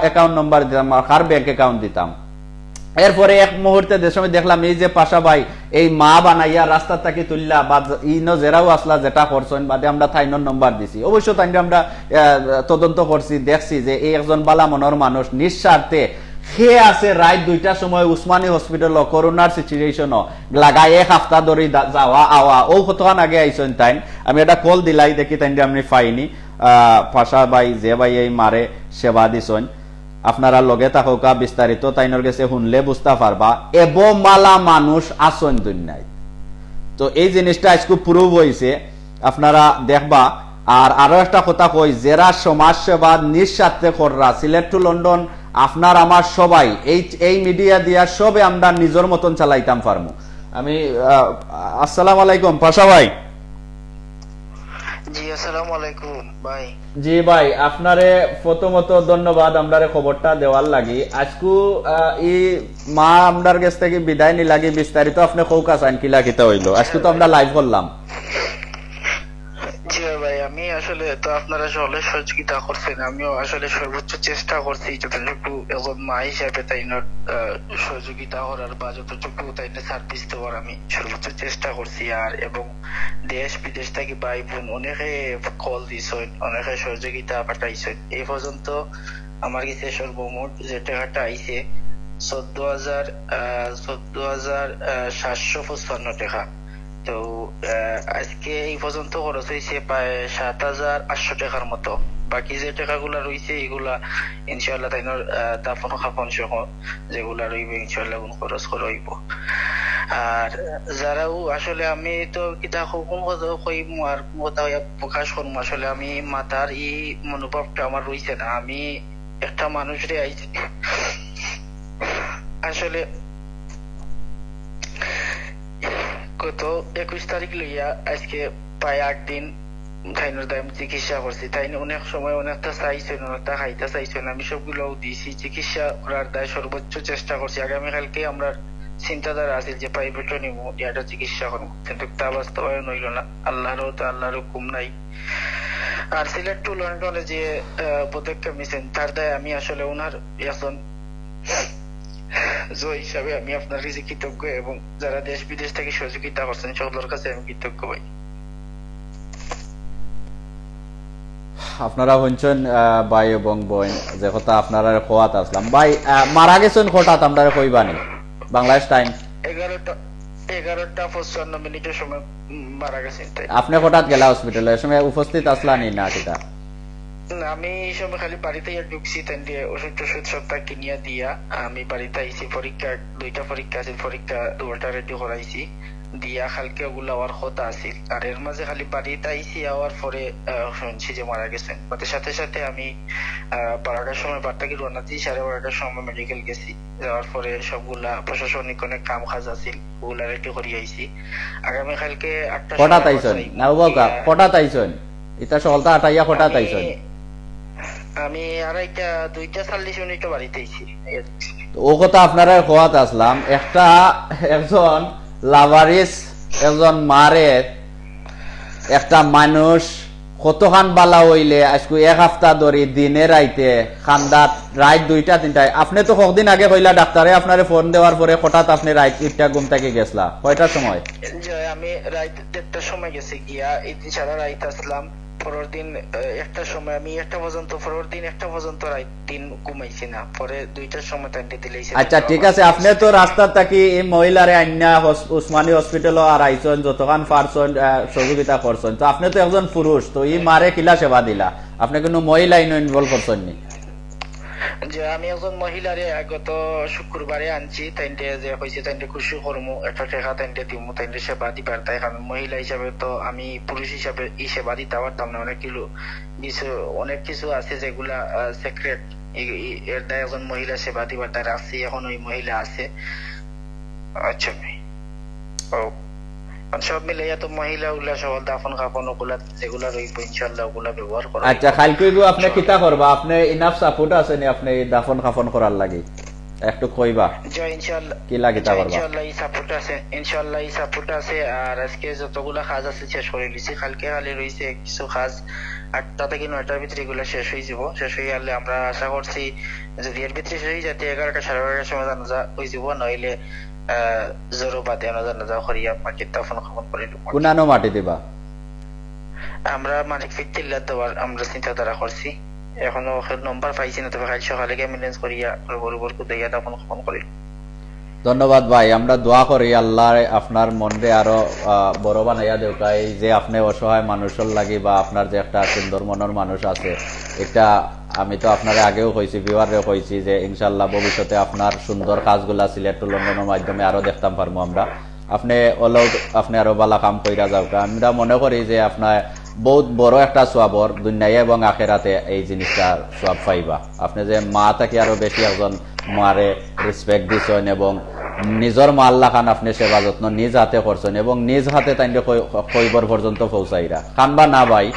অ্যাকাউন্ট নম্বর দিতাম আর কার ব্যাংক অ্যাকাউন্ট দিতাম?" এরপরে এক মুহূর্তে যে সময় দেখলাম এই যে পাশা ভাই এই মা বানাইয়া রাস্তা থাকি তুল্লা বা য-, ইনো যেরাও আছলা যেটা করছইন, বাদে আমরা তাইনর নম্বর দিছি। অবশ্য তাইনরে আমরা, আহ, তদন্ত করছি, দেখছি যে এই একজন বালা মনর মানুষ নিঃস্বার্থে কে আছে রাইত দুইটার সময় উসমানী হসপিটালো করোনার সিচুয়েশনো লাগায় এক হাপ্তা ধরি দা-, যাওয়া আওয়া, অউ কতখান আগে আইছইন তাইন। আমি একটা কল দিলাই, দেখি তাইনরে আমি পাইনি। আহ, পাশা ভাই যে ভাই এই মারে সেবা দিছইন, আপনারা লগে থাকউক্কা, বিস্তারিত তাইনর গেছে হুনলে বুঝতা পারবা। এবো মালা মানুষ আছইন দুনিয়াত। তো এই জিনিসটা আইজকু প্রুভ অইছে, আপনারা দেখবা। আর আরো একটা কথা কই, যেরা সমাজ সেবা নিঃস্বার্থে কররা, সিলেট টু লন্ডন, আপনার আমার সবাই, এই, এই মিডিয়া দিয়া সবে আমরা নিজর মতন চালাইতাম পারমু। আমি, আহ, আসসালামু আলাইকুম, পাশা ভাই। জি, আসসালামু আলাইকুম ভাই। জি ভাই, আপনারে প্রথমত ধন্যবাদ আমরারে খবরটা দেওয়ার লাগি। আইজকু, আহ, ই মা আমরার গেছ থাকি বিদায় নিলাগি, বিস্তারিত আপনে কউক্কা চাইন, কিলা কিতা অইলো? আইজকু তো আমরা লাইভ করলাম। জি ভাই, আমি আসলে তো আপনারা সকলে সহযোগিতা করছেন, আমিও আসলে সর্বোচ্চ চেষ্টা করছি যতটুকু একজন মা হিসাবে তাইনর, আহ, সহযোগিতা করার বা যতটুকু তাইনর সার্ভিস দেওয়ার আমি সর্বোচ্চ চেষ্টা করছি। আর এবং দেশ বিদেশ থাকি ভাই বোন অনেকে কল দিছইন, অনেকে সহযোগিতা পাঠাইছইন। এই পর্যন্ত আমার গেছে সর্বমোট যে টেকাটা আইছে চোদ্দ হাজার, আহ, চোদ্দ হাজার, আহ, সাতশো পঁচপান্ন টেকা। তো, আহ, আইজকে এই পর্যন্ত খরচ অইছে প্রায় সাত হাজার আটশো টেকার মতো। বাকি যে টেকাগুলা রইছে, ইগুলা ইনশাআল্লাহ তাইনর, আহ, দাফন কাফন সহ যেগুলা রইবো, ইনশাআল্লাহ অগুন খরচ করা অইবো। আর যারাও আসলে আমি তো কিতা ক-, কুন কথা কইমু আর কুন কথা অইয়া প্রকাশ করমু, আসলে আমি মাতার ই মনোভাবটা আমার রইছে না। আমি একটা মানুষরে আইজ-, আসলে গত একুশ তারিখ লইয়া আইজকে প্রায় আট দিন তাইনর দায় আমি চিকিৎসা করছি। তাইন অনেক সময় অনেকটা চাইছইন, অনেকটা খাইতা চাইছইন, আমি সবগুলাউ দিছি। চিকিৎসা করার দায় সর্বোচ্চ চেষ্টা করছি। আগামীকালকে আমরার চিন্তাধারা আছিল যে প্রাইভেটও নিমু, নিয়া চিকিৎসা করমু, কিন্তু তা বাস্তবায়ন অইলো না। আল্লাহরও তো আল্লাহর হুকুম নাই। আর সিলেট টু লন্ডনে যে, আহ, পদক্ষেপ নিছেন, তার দায় আমি আসলে ওনার একজন জয় হিসাবে আমি আপনার কাছে কৃতজ্ঞ এবং যারা দেশ বিদেশ থাকি সহযোগিতা করছেন সকলের কাছে আমি কৃতজ্ঞ ভাই। আপনারা হুনছইন, আহ, ভাই এবং বইন, যে কথা আপনারারে কওয়াত আছলাম। ভাই, আহ, মারা গেছইন কটাত আমরারে কইবানি? বাংলাদেশ টাইম। এগারোটা, এগারোটা পঁচপান্ন মিনিটের সময়, উম, মারা গেছইন তাই। আপনে কটাত গেলা হসপিটালো? এ সময় উপস্থিত আছলানি না কিতা? না, আমি এই সময় খালি বাড়িত আইয়া ঢুকছি, তাইন দিয়া ওষুধ টষুধ সবটা কিনিয়া দিয়া আমি বাড়িত আইছি। পরীক্ষা, দুইটা পরীক্ষা আছিল, পরীক্ষা দুইটা রেডি করাইছি। দিয়া কালকে ওগুলা আওয়ার কথা আছিল। আর এর মাঝে খালি বাড়িত আইছি, আওয়ার পরে, আহ, শুনছি যে মারা গেছেন। তাতে সাথে সাথে আমি, আহ, বারোটার সময় বাড়ি থাকি রওনা দিছি, সাড়ে বারোটার সময় মেডিকেল গেছি। যাওয়ার পরে সবগুলা প্রশাসনিক অনেক কাম কাজ আছিল, ওগুলা রেডি করি আইছি। আগামী কালকে আটটার হঠাৎ সময় আইছন? বাসায় না, ও বাবা, গিয়া হঠাৎ আইছন? ইতা সকালতা আটাইয়া হঠাৎ আমি, আইছন? আমি আড়াইটা, দুইটা চল্লিশ মিনিটে বাড়িত আইছি। তো ও কথা আপনারারে কওয়াত আসলাম, একটা, একজন লাভারিস, একজন মারে, একটা মানুষ কতখান বালা অইলে আইজকু এক হাপ্তা ধরি দিনে রাইতে কান্দাত, রাইত দুইটা তিনটায়। আপনে তো কতদিন আগে কইলা ডাক্তারে আপনারে ফোন দেওয়ার পরে হঠাৎ আপনে রাইত দুইটা ঘুম থাকি গেছলা। কয়টার সময়? যে আমি রাইত দেড়টার সময় গেছি গিয়া, এই দিন সারা রাইত আসলাম। পরের দিন, আহ, একটার সময়, আমি একটা পর্যন্ত, পরের দিন একটা পর্যন্ত রাইত দিন ঘুমাইছি না। পরে দুইটার সময় তাইনরে দিলাইছে। আচ্ছা, ঠিক আছে, আপনে তো রাস্তা থাকি এই মহিলারে আইনা হস-, উসমানী হসপিটালো আর আইছন, যতখান পারছন, আহ, সহযোগিতা করছন। তো আপনে তো একজন পুরুষ, তো এই মারে কিলা সেবা দিলা? আপনে কুনু মহিলা ইনো ইনভলভ করছন নি? যে আমি একজন মহিলারে গত শুক্রবারে আনছি, তাইনরে যে কইছি তাইনরে খুশি করমু, একটা টেকা তাইনরে দিমু, তাইনরে সেবা দিবার তাই। কারণ মহিলা হিসাবে তো আমি পুরুষ হিসাবে ই সেবা দিতা পারতাম না, অনেক কিছু, কিছু, অনেক কিছু আছে যেগুলা, আহ, সিক্রেট। এর দায় একজন মহিলা সেবা দিবার দায় রাখছি, এখন ওই মহিলা আছে। আচ্ছা ভাই, ও, মানে সব মিলাইয়া তো মহিলা উলা সহ দাফন কাফন ওগুলা যেগুলা রইব ইনশাআল্লাহ ওগুলা ব্যবহার করা আচ্ছা, হইব। কালকে গো আপনে সব কিতা করবা? আপনে ইনাফ সাপোর্ট আছে নি আপনে এই দাফন কাফন করার লাগি? একটু কইবা। জি, ইনশাআল্লাহ। কিলা কিতা জি, করবা? ইনশাআল্লাহ এই সাপোর্ট আছে, ইনশাআল্লাহ এই সাপোর্ট আছে। আর আজকে যতগুলা কাজ আছে শেষ করি লিছি, কালকে খালি রইছে কিছু কাজ। আটটা থাকি নয়টার ভিতরে এগুলা শেষ হয়ে যাব। শেষ হয়ে গেলে আমরা আশা করছি যদি এর ভিতরে শেষ হয়ে যায়, তো এগারোটা, সাড়ে বারোটার সময় জানাজা হয়ে যাব, নইলে, আহ, জোরো বাদে আমরা জানাজা করিয়া মাটির দাফন কাফন করে দিব। কোনানো মাটি দিবা? আমরা মানিক ফিরতিল্লা দেওয়ার আমরা চিন্তাধারা করছি। এখনো ওকে নম্বর পাইছি না, তবে কাল সকালে গিয়ে অ্যাম্বুলেন্স করিয়া আমরা বড় বড় কুদাইয়া দাফন কাফন করি। ধন্যবাদ ভাই, আমরা দোয়া করি আল্লাহ আপনার মনরে আরো, আহ, বড় বানাইয়া দেউকা। এই যে আপনে অসহায় মানুষর লাগি বা আপনার যে একটা সুন্দর মনর মানুষ আছে, একটা আমি তো আপনারে আগেও কইছি, ভিউয়াররেও কইছি যে ইনশাআল্লাহ ভবিষ্যতে আপনার সুন্দর কাজগুলা সিলেট টু লন্ডনর মাধ্যমে আরো দেখতাম পারমু আমরা। আপনে অলও আপনে আরো বালা কাম কইরা যাউকা। আমরা মনে করি যে আপনার বহুত বড় একটা সওয়াবর দুনিয়ায় এবং আখেরাতে এই জিনিসটার সওয়াব পাইবা। আপনে যে মা থাকি আরো বেশি একজন মারে রেসপেক্ট দিছইন এবং নিজর মার লাখান আপনে সেবা যত্ন নিজ হাতে করছইন এবং নিজ হাতে তাইনরে কই-, কইবর পর্যন্ত পৌঁছাইরা। কানবা না ভাই,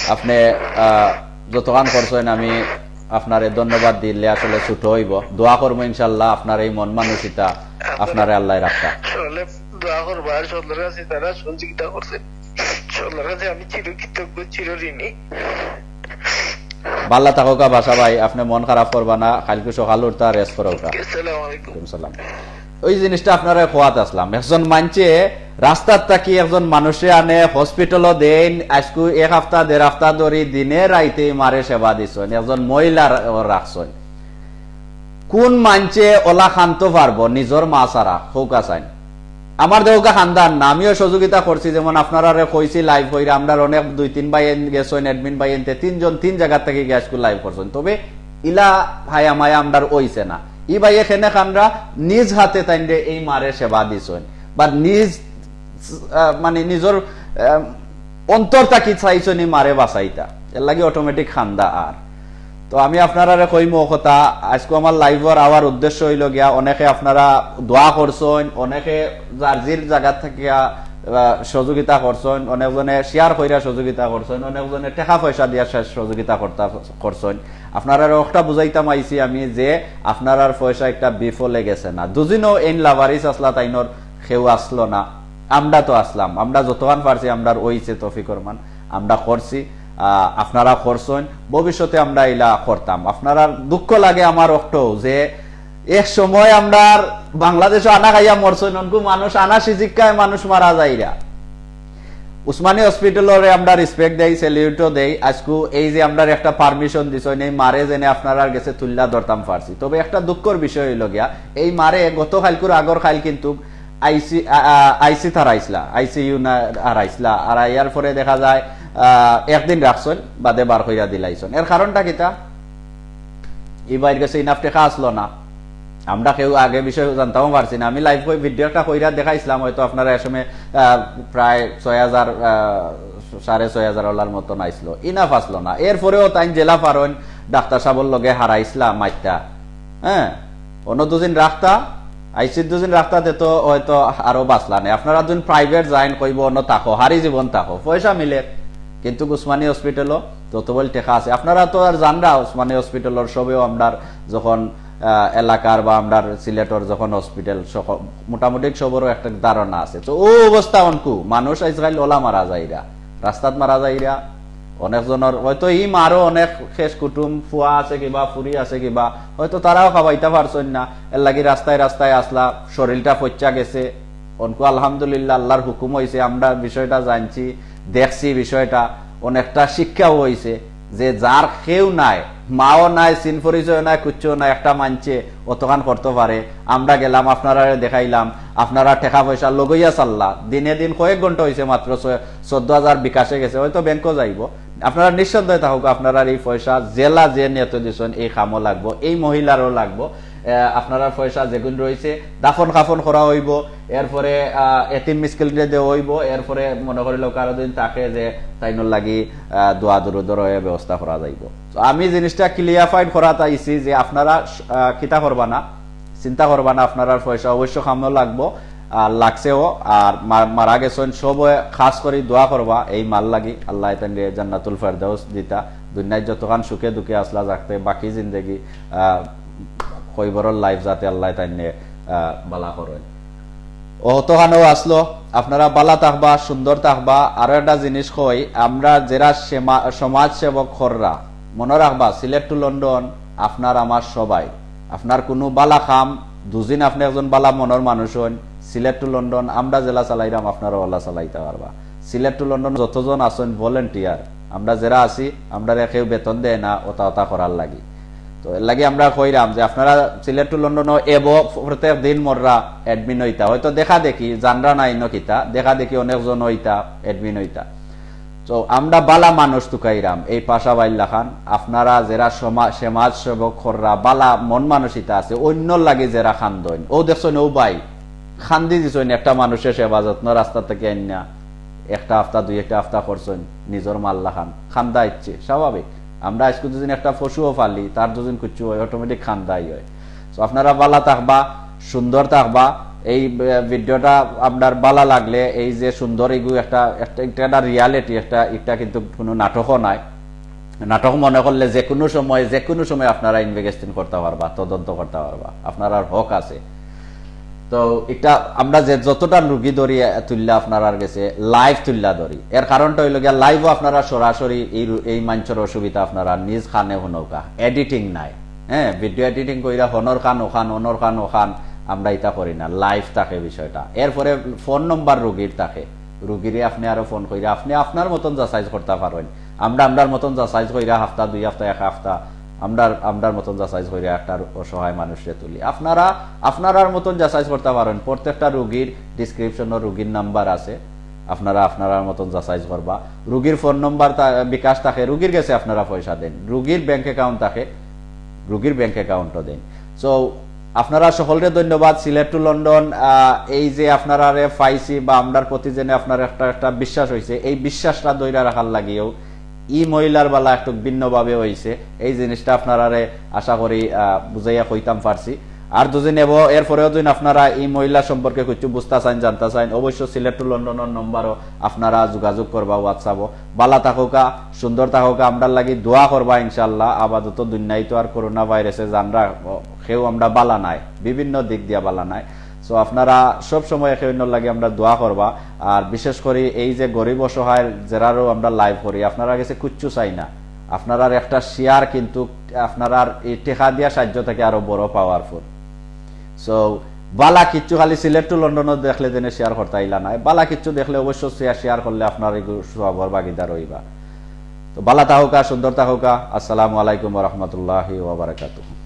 আপনে, আহ, যতখান করছইন আমি আপনারে ধন্যবাদ দিলে আসলে ছোট হইব। দোয়া করবো ইনশাআল্লাহ আপনার এই মন মানসিকতা আপনারে আল্লাহ রাখতা। আসলে দোয়া করবো আর সন্ধ্যার কাছে তারা সহযোগিতা করছে। সন্ধ্যার কাছে আমি চিরকৃতজ্ঞ, চিরঋণী। বালা থাকোকা বাসা ভাই, আপনে মন খারাপ করবা না, কালকে সকাল উঠতা রেস্ট করোকা। আসসালামু আলাইকুম। ওয়ালাইকুম সালাম। ওই জিনিসটা আপনারে কওয়াত আসলাম, একজন মানষে রাস্তাত থাকি একজন মানুষে আনে হসপিটালো দেইন, আইজকু এক হাপ্তা দেড় হাপ্তা ধরি দিনে রাইতে মারে সেবা দিছইন, একজন মহিলা রা-, রাখছইন। কোন মানষে ওলা কানতো পারবো নিজর মা ছাড়া? কউকা চাইন। আমার দেউকা কান্দার না, আমিও সহযোগিতা করছি, যেমন আপনারারে কইছি লাইভ কইরা, আমরার অনেক দুই তিন ভাইয়াইন গেছইন, অ্যাডমিন ভাইয়াইন্তে তিনজন তিন জাগার থাকি গিয়া আইজকু লাইভ করছইন, তবে ইলা হায়া মায়া আমরার অইছে না। ই ভাইয়ে কেনে কানরা নিজ হাতে তাইনরে এই মারে সেবা দিছইন, বা নিজ, আহ, মানে নিজর, আহ, অন্তর থাকি চাইছইন ই মারে বাঁচাইতা, এর লাগি অটোমেটিক কান্দা। আর তো আমি আপনারারে কইমু কথা, আইজকু আমার লাইভর আওয়ার উদ্দেশ্য অইলো গিয়া, অনেকে আপনারা দোয়া করছইন, অনেকে যার যির জাগা থাকিয়া, আহ, সহযোগিতা করছইন, অনেকজনে শেয়ার কইরা সহযোগিতা করছইন, অনেকজনে টেকা পয়সা দিয়া সে-, সহযোগিতা করতা, করছইন। আপনারারে একটা বুঝাইতাম আইছি আমি যে আপনারার পয়সা একটা বিফলে গেছে না। দুদিনও এইন লাভারিস আসলা, তাইনর কেউ আসলো না, আমরা তো আসলাম, আমরা যতখান পারছি, আমরার অইছে তৌফিকর মান আমরা করছি। আহ, আপনারা করছইন, ভবিষ্যতে আমরা ইলা করতাম। আপনারার দুঃখ লাগে আমার অকটাউ যে এক সময় আমরার বাংলাদেশো আনা খাইয়া মরছইন, অনকু মানুষ আনা সিজিক্কায় মানুষ মারা যাইরা। উসমানী হসপিটালরে আমরা রেসপেক্ট দেই, স্যালুটও দেই। আইজকু এই যে আমরার একটা পারমিশন দিছইন, এই মারে যেনে আপনারার গেছে তুইল্লা ধরতাম পারছি। তবে একটা দুঃখর বিষয় অইলো গিয়া, এই মারে গত কাইলকুর আগর কাইল কিন্তু আইসি, আ, আ, আইসি তারা আইসলা, আইসিইউ না আর আইসলা, আর আইয়ার পরে দেখা যায়, আ, একদিন রাখছইন, বাদে বার কইরা দিলাইছইন। এর কারণটা কিতা? ই ভাইর গেছে ইনাফ টেকা আসলো না। আমরা কেউ আগে বিষয়ে জানতামও পারছি না। আমি লাইভ কই ভিডিও একটা কইরা দেখাইছিলাম, হয়তো আপনারা এ সময়, আহ, প্রায় ছয় হাজার, আহ, সাড়ে ছয় হাজার ওলার মতন আইছিল, ইনাফ আসলো না। এরপরেও তাইন জেলা পারইন ডাক্তার সাহেবর লগে হারাইছিলা মাইতা, হ্যাঁ, অন্য দুদিন রাখতা, আইসির দুদিন রাখতা, তে তো হয়তো আরো বাঁচলা নে। আপনারা দুদিন প্রাইভেট যাইন, কইব অন্য থাকো, হারি জীবন থাকো, পয়সা মিলে, কিন্তু উসমানী হসপিটালও যত বল টেকা আছে। আপনারা তো আর জানরা উসমানী হসপিটালর সবেও আমরার যখন, আহ, এলাকার বা আমরার সিলেটর যখন হসপিটাল সহ মোটামুটি সবরও একটা ধারণা আছে। তো ও অবস্থা অনকু মানুষ আজকাল ওলা মারা যাইরা, রাস্তাত মারা যাইরা, অনেকজনর হয়তো ই মারও অনেক খেশ কুটুম ফুয়া আছে কিবা, ফুরি আছে কিবা, হয়তো তারাও খাবাইতা পারছইন না, এর লাগি রাস্তায় রাস্তায় আসলা, শরীরটা ফচ্চা গেছে। অনকু আলহামদুলিল্লাহ আল্লাহর হুকুম হইছে, আমরা বিষয়টা জানছি, দেখছি বিষয়টা, অনেকটা শিক্ষাও হইছে যে যার কেউ নাই, মাও নাই, চিন পরিচয় নাই, কুচ্ছু নাই, একটা মানষে অতখান করতে পারে। আমরা গেলাম, আপনারারে দেখাইলাম, আপনারা টেকা পয়সা লগইয়া চাল্লা, দিনে দিন কয়েক ঘন্টা হইছে মাত্র, ছয়-, চোদ্দ হাজার বিকাশে গেছে, হয়তো ব্যাংকও যাইব। আপনারা নিঃসন্দেহে থাকুক, আপনারার এই পয়সা জেলা যে নিয়ত দিছইন এই কামও লাগবো, এই মহিলারও লাগবো। আহ, আপনারার পয়সা যেগুন রইছে দাফন কাফন করা হইব, এরপরে, আহ, এতিম মিসকিনরে দেওয়া হইব, এরপরে মনে করিল কারো দিন তাকে যে তাইনর লাগি, আহ, দোয়া দুরুদর হয়ে ব্যবস্থা করা যাইব। তো আমি জিনিসটা ক্লিয়ারফাইড করাত আইছি যে আপনারা, আহ, কিতা করবা না, চিন্তা করবা না, আপনারার পয়সা অবশ্য কামও লাগবো, আর লাগছেও। আর মা-, মারা গেছইন সব, খাস করি দোয়া করবা এই মার লাগি, আল্লাহ তাইনরে জান্নাতুল ফেরদাউস দিতা, দুনিয়ায় যতখান সুখে দুঃখে আসলা যাতে বাকি জিন্দেগি, আহ, কইবরর লাইফ যাতে আল্লাহ তাইনরে, আহ, বালা করইন। অতখানও আসলো, আপনারা বালা থাকবা, সুন্দর থাকবা। আরো একটা জিনিস কই, আমরা যেরা সেমা-, সমাজ সেবক কররা, মনে রাখবা, সিলেট টু লন্ডন আপনার আমার সবাই। আপনার কোনো বালা কাম, দুদিন আপনি একজন বালা মনর মানুষ হইন, সিলেট টু লন্ডন আমরা জেলা চালাইরাম, আপনারা ওলা চালাইতা পারবা। সিলেট টু লন্ডন যতজন আছইন ভলেন্টিয়ার, আমরা যেরা আছি, আমরারে কেউ বেতন দেয় না ওতা ওতা করার লাগি। তো এর লাগি আমরা কইরাম যে আপনারা সিলেট টু লন্ডনও এবো, প্রত্যেক দিন মররা অ্যাডমিন হইতা, হয়তো দেখা দেখি জানরা নাই ন কিতা, দেখা দেখি অনেকজন হইতা, অ্যাডমিন হইতা। তো আমরা বালা মানুষ তুকাইরাম এই পাশা বাইল্লা খান, আপনারা যেরা সমা-, সমাজ সেবক কররা বালা মন মানসিকতা আছে, অন্যর লাগি যেরা খান্দইন, ও দেখছইন ও ভাই খান্দি দিছইন একটা মানুষের সেবা যত্ন রাস্তা থেকে আইন্না, একটা হাফতা দুই একটা হাফতা করছইন, নিজর মাল্লা খান খান্দা ইচ্ছে স্বাভাবিক। আমরা আজকে দুদিন একটা পশুও পালি, তার দুদিন কুচ্ছু হয়, অটোমেটিক খান্দাই হয়। তো আপনারা বালা থাকবা, সুন্দর থাকবা। এই, আহ, ভিডিওটা আপনার বালা লাগলে এই যে সুন্দর এইগু একটা, একটা, একটা, একটা রিয়ালিটি, একটা, একটা কিন্তু কোনো নাটকও নাই। নাটক মনে করলে যে কোনো সময়, যে কোনো সময় আপনারা ইনভেস্টিগেশন করতে পারবা, তদন্ত করতে পারবা, আপনারার হক আছে। তো এটা আমরা যে যতটা রুগী ধরি, আহ, তুললা আপনারার গেছে, লাইভ তুললা ধরি, এর কারণটা হইল গিয়া লাইভও আপনারা সরাসরি এই রু-, এই মঞ্চের অসুবিধা আপনারা নিজ খানে হুনৌকা, এডিটিং নাই। হ্যাঁ, ভিডিও এডিটিং কইরা হনর খান ওখান, হনর খান ওখান, আমরা এটা করি না, লাইভ থাকে বিষয়টা। এরপরে ফোন নম্বর রুগীর থাকে, রুগীরে আপনি আরো ফোন কইরা আপনি আপনার মতন যাচাই করতে পারবেন। আমরা আমরার মতন যাচাই কইরা হাফতা, দুই হাফতা, এক হাফতা, আমরার, আমরার মতন যাচাই কইরা একটা অসহায় মানুষরে তুলি। আপনারা আপনারার মতন যাচাই করতে পারেন, প্রত্যেকটা রুগীর ডিসক্রিপশনও রুগীর নাম্বার আছে, আপনারা আপনারার মতন যাচাই করবা। রুগীর ফোন নম্বর তা-, বিকাশ থাকে, রুগীর গেছে আপনারা পয়সা দেন, রুগীর ব্যাংক অ্যাকাউন্ট থাকে, রুগীর ব্যাংক অ্যাকাউন্টও দেন। সো আপনারা সকলরে ধন্যবাদ। সিলেট টু লন্ডন, আহ, এই যে আপনারারে পাইছি বা আমরার প্রতি যেন আপনার একটা, একটা বিশ্বাস হইছে, এই বিশ্বাসটা ধইরা রাখার লাগিও ই মহিলার বালা একটু ভিন্নভাবে হইছে। এই জিনিসটা আপনারারে আশা করি, আহ, বুঝাইয়া কইতাম পারছি। আর দুদিন এবো, এরপরেও যদি আপনারা এই মহিলা সম্পর্কে কিছু বুঝতা চাইন, জানতা চাইন, অবশ্য সিলেট টু লন্ডনর নম্বরও আপনারা যোগাযোগ করবা WhatsApp-ও। বালা থাকোকা, সুন্দর থাকোকা, আমরার লাগি দোয়া করবা ইনশাআল্লাহ। আপাতত দুনিয়ায় তো আর করোনা ভাইরাসে জানরা, কেউ আমরা বালা নাই, বিভিন্ন দিক দিয়া বালা নাই। সো আপনারা সব সময় একে অন্যর লাগি আমরা দোয়া করবা। আর বিশেষ করি এই যে গরিব অসহায় যেরারও আমরা লাইভ করি, আপনারার গেছে কুচ্ছু চাই না, আপনারার একটা শেয়ার কিন্তু আপনারার এই টেকা দিয়া সাহায্য থেকে আরো বড় পাওয়ারফুল। সো বালা কিচ্ছু খালি সিলেট টু লন্ডনও দেখলে যেন শেয়ার করতে আইলা না, বালা কিচ্ছু দেখলে অবশ্য শেয়ার, শেয়ার করলে আপনার এই সওয়াবর ভাগিদার হইবা। তো বালা থাকোকা, সুন্দর থাকোকা। আসসালামু আলাইকুম ওয়া রাহমাতুল্লাহি ওয়া বারাকাতুহু।